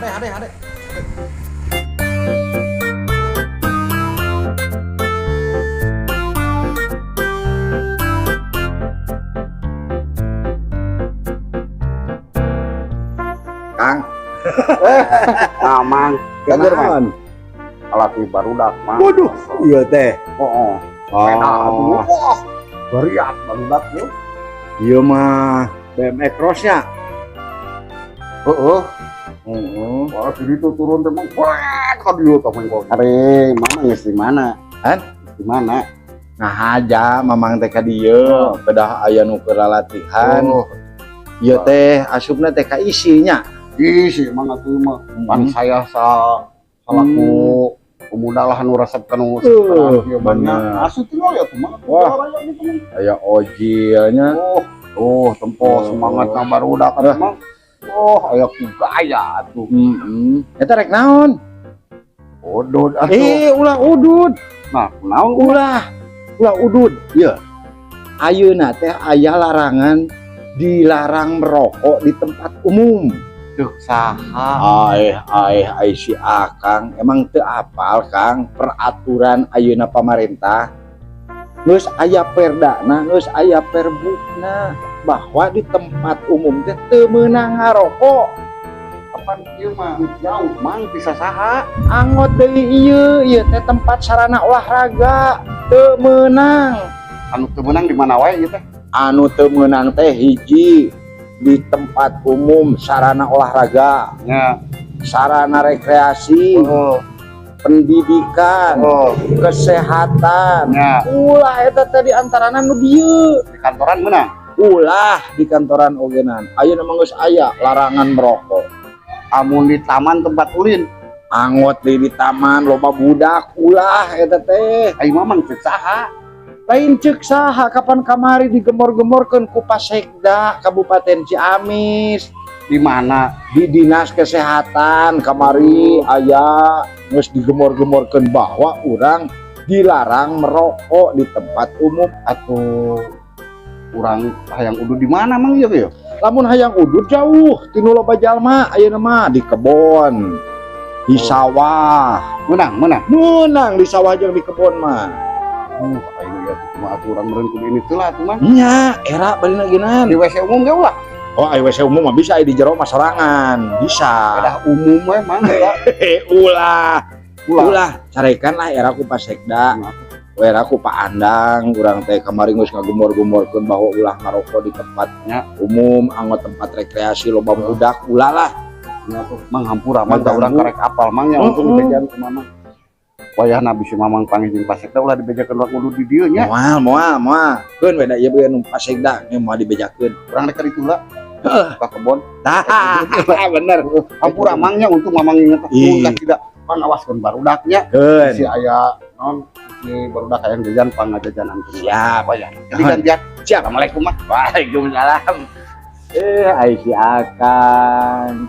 Hade, hade, hade. Kang, Mamang, Kagur, kunaon? Alat barudak, Mang. Waduh, iya teh. Oh, sepeda atuh. Wah, bariat barudak yeuh. Iya mah BMX Crossnya. Heeh. Heeh. Wah, jadi tuh turun teh, Mang. Wah, ka dieu tah, Mang. Are, Mama geus di mana? Han? Di mana? Nah aja Mamang teh ka dieu, pedah aya nu keur latihan. Oh, Ieu teh asupna teh ka isinya. Ih, sih Mang atuh mah. Pan saya salaku pemuda lah anu resep kanu ieu banyak. Asup tinggal ya tuh, Mang. Wah. Raya gitu, Mang. Aya ojilnya. Oh, oh, tempo semangat na barudak atuh, Mang. Oh, aya ku gaya atuh. Heeh. Eta rek naon? Udud atuh. Eh, ulah udud. Nah, kunaon? Ulah. Ulah udud. Ieu. Ayeuna teh aya larangan, dilarang merokok di tempat umum. Duh, saha? Aeh, aeh, aeh, si Akang emang teu apal, Kang, peraturan ayeuna pamarentah. Geus aya perdana, geus aya perbukna bahwa di tempat umum teh teu meunang ngarokok. Kapan ieu mah jauh, Mang, bisa saha? Angot deui ieu, ieu teh tempat sarana olahraga, teu meunang. Anu teu meunang di mana wae ieu teh? Anu teu meunang teh hiji di tempat umum sarana olahraga, sarana rekreasi, pendidikan, kesehatan. Ulah eta teh di antarana nu dieu. Di kantoran meunang? Ulah di kantoran ogenan. Ayeuna mah geus aya larangan merokok. Amun di taman tempat ulin? Angot di taman loba budak, ulah eta teh. Ai Mamang teu saha? Lain ceuk saha, kapan kamari digemor-gemorkeun ku Pasekda Kabupaten Ciamis. Di mana? Di Dinas Kesehatan kamari aya geus digemor-gemorkeun bahwa urang dilarang merokok di tempat umum. Atau urang hayang udud di mana, Mang, ieu teh? Lamun hayang udud jauh tinu loba jalma, ayeuna mah di kebon, di sawah. Meunang, meunang. Meunang di sawah jeung di kebon mah. Ayo ya tuh mah atuh urang meureun kudu ini teh lah atuh, Mang. Nya, era bari ginan. Di WC umum ge ulah? Oh, ayo WC umum mah bisa, di jero mah sorangan, bisa. Pedah umum we, Mang, ya. Ulah. Ulah. Ulah, carekan lah era ku Pasekda. Era ku Pak Andang, urang teh kamari geus ngagemor-gemorkeun bahwa ulah ngarokok di tempat umum, anggot tempat rekreasi loba budak, ulah lah. Nya tuh, Mang, hampura, Mang, Mang, urang ganggu. Karek apal, Mang, nya untung dibejaan ku Mamang. Wayahna bisi Mamang panggih jeung Pasekda, ulah dibejakeun urang udud di dieu nya. Moal, moal, moal. Keun we da ieu nu Pasekda ge moal dibejakeun. Urang rek ka ditu lah. Ka kebon. Tah, bener. Hampura, Mang, nya untung Mamang inget. Ih. Ulah tidak pan awaskeun barudaknya. Keun. Si aya non si barudak hayang jajan pangajajanan. Siap. Wayah. Jadi gantian. Siap. Assalamualaikum, Mang. Waalaikumsalam. Eh, ai si Akang.